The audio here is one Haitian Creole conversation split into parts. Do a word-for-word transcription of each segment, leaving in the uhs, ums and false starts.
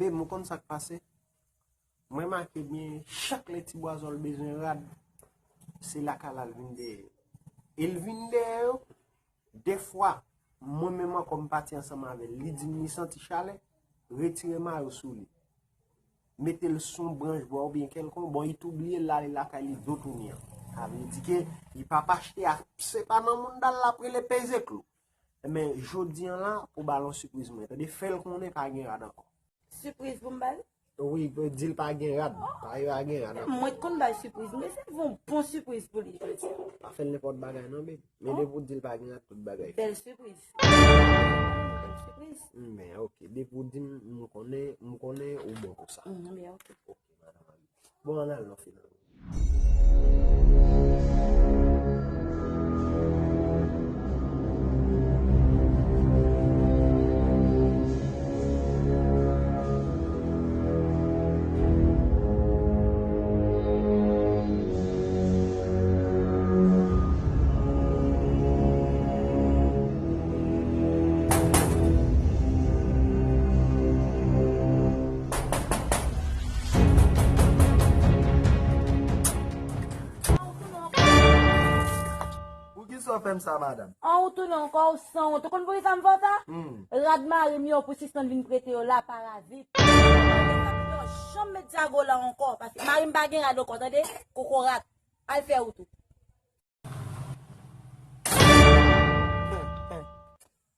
E m konn sa k pase. Mwen make byen, chak lè ti bwazòl bezwen rad, se lakay la l vin dèyè yo. E l vin dèyè yo, defwa, mwen menm ankò m pati ansanm avè l. Li di m li santi chalè, retire mayo sou li. Mete l sou yon branch bwa oubyen kèlkonk, bon, li tou bliye l, l ale lakay li, do tounen an. Sa vle di ke li p ap achte a, se pa nan mouda l l ap rele peze klou. Men jodi an la, pou ba l yon sipriz mwen, tande, fè l konnen pa gen rad ankò. Sipriz pou m ba l? Wi, di l pa gen rad. Pa, pa gen rad ankò. Mwen t konn ba l sipriz, men se yon bon sipriz pou li jodi a. Pa fè l nenpòt bagay non, baby. Men depi w di l pa gen rad, tout bagay. Bèl sipriz. Bèl sipriz. Men ok, depi w di m, m konnen, m konnen ou bon pou sa. Mm, men ok. Ok, madanm Ami. Bon, ann al non, final. Poukisa w fè m sa, madanm? An, ou tounen ankò, ou sanwont. Ou konn poukisa m fè w sa? Hmm. Rad mari m yo pou sispann vin prete yo la, parazit. Janm met zago la ankò, paske mari m pa gen rad ankò, tande? Kokorat. Al fè wout ou.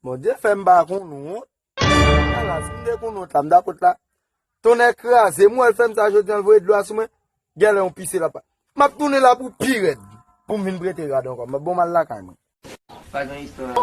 Bondye fè m pa konn wont. Ala, si m te konn wont la, m ta pot la. Tonnè kraze m, wè l fè m sa jodi a, l voye dlo a sou mwen. Genlè yon pise l ap. M ap tounen la pou pi rèd. Pou m vin prete rad ankò. M ap bon m al lakay mwen. Pa gen istwa.